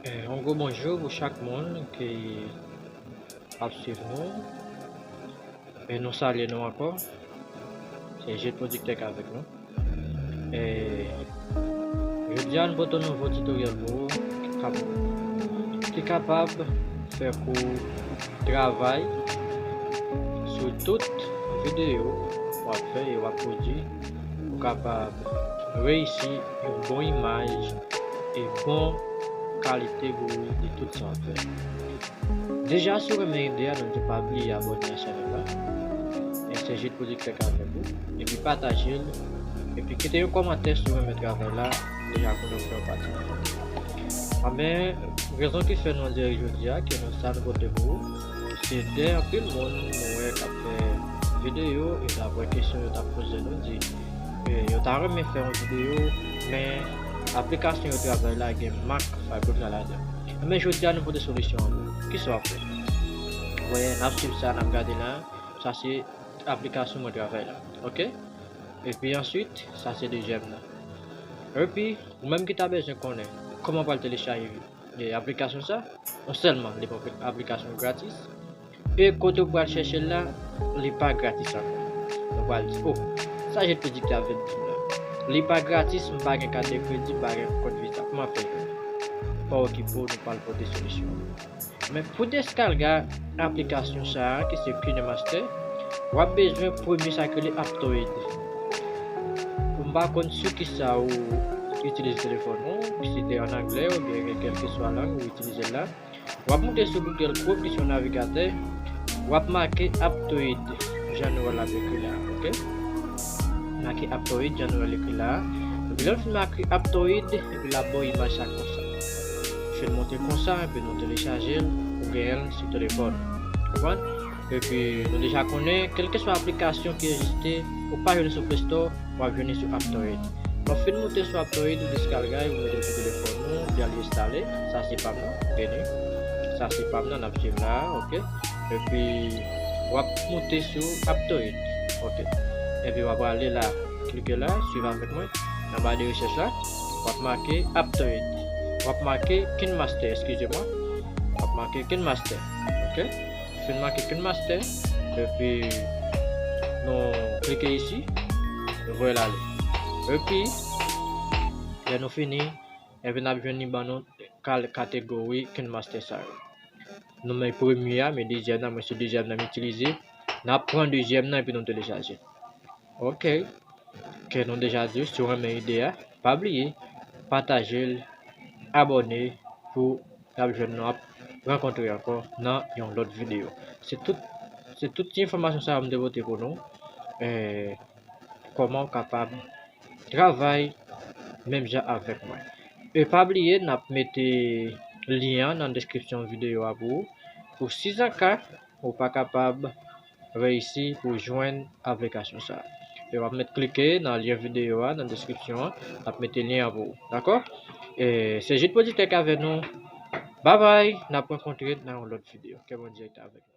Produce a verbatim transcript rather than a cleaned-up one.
Eh, yon gwo bonjou pou chak moun ki ap swiv nou. E nou salye nou ankò. Se Jid Pwodiktè k avèk nou. E jodi a, nou pote yon nouvo tutorial pou ou ki kap-, ki kapab fè kou travay sou tout videyo w ap fè e w ap pwodui, pou w kapab reyisi yon bon imaj e bon kalite pou ou de tout sa w ap fè. Deja, si w renmen ide a, nou di pa bliye abòne a chanèl la. E se Jid Pwodiktè k avèk ou. Epi pataje l. Epi kite yon kòmantè si w renmen travay la. Deja konnen w fè yon pati nan fanmi. Anben, rezon ki fè nou an dirèk jodi a, ke nou sa nou pote pou ou, se de anpil moun mwen wè k ap fè videyo, e daprè kesyon yo t ap poze nou, di, e, yo ta renmen fè yon videyo, men aplikasyon yo travay la gen mak fabrik la ladan. Men jodi a, nou pote solisyon an pou ou. Kisa w ap fè? Ou wè, n ap swiv sa, n ap gade la. Sa se aplikasyon mwen travay la. Oke? Epi answit, sa se dezyèm nan. Epi, ou menm ki ta bezwen konnen kòman w pral telechaje, e, aplikasyon sa, non sèlman li pa yon aplikasyon gratis, e kote w pral chèche l la, li pa gratis ankò. Nou pral di, "Oh, sa Jid Pwodiktè ap vin di m la. Li pa gratis, m pa gen kat de kredi, m pa gen kòd Visa. Kòman fè jwenn li?" Pa okipe w, nou pral pote solisyon an. Men pou deskalga aplikasyon sa a, ki se KineMaster, w ap bezwen premye sa k rele Aptoide. M pa konn sou kisa ou itilize telefòn ou, si te an anglè oubyen kèlkeswa lang ou itilize l la. W ap moute sou Google Chrome, ki se yon navigatè, w ap make Aptoide, jan nou wè l ap ekri la, oke? Make Aptoide, jan nou wè l ekri la. Epi lè w fin make Aptoide, epi l ap ba w imaj sa konsa. Fin monte konsa, epi nou telechaje l, ou genyen l sou telefòn. Konprann? Epi nou deja konnen, kèlkeswa aplikasyon ki egziste, ou pa jwenn sou Play Store, w ap jwenn li sou Aptoide. Lè w fin moute sou Aptoide, ou deskalga l, ou mete l sou telefòn ou, epi al enstale. Sa se pa m nan, vini. Sa se pa m nan, n ap swiv la, oke? Epi, w ap moute sou Aptoide, oke? Epi, w ap ale la, klike la, swiv avèk mwen. Nan ba de rechèch la, w ap make Aptoide. W ap make KineMaster, eskize mwen. W ap make KineMaster, oke? Fin make KineMaster, epi nou klike isi, nou voye l ale. Epi, lè nou fini, epi n ap jwenn li ban nou kal-, kategori KineMaster sa yo. Nou men premye a, men dezyèm nan, mwen se dezyèm nan m itilize. N ap pran dezyèm nan epi nou telechaje. Oke. Ke nou deja di, si w renmen ide a, pa bliye pataje l, abòne pou n ap jwenn nou ap rankontre ankò nan yon lòt videyo. Se tout, se tout ti enfòmasyon sa yo m te pote pou nou. Eh, kòman w kapab travay menm jan avèk mwen. E pa bliye, n ap mete lyen an nan deskripsyon videyo a pou ou. Pou sizanka ou pa kapab reyisi pou jwenn aplikasyon sa a. E w ap mèt klike nan lyen videyo a, nan deskripsyon an, n ap mete lyen an pou ou. Dakò? E se Jid Pwodiktè k avèk nou. Babay, n ap rankontre nan yon lòt videyo. Ke Bondye rete avèk nou.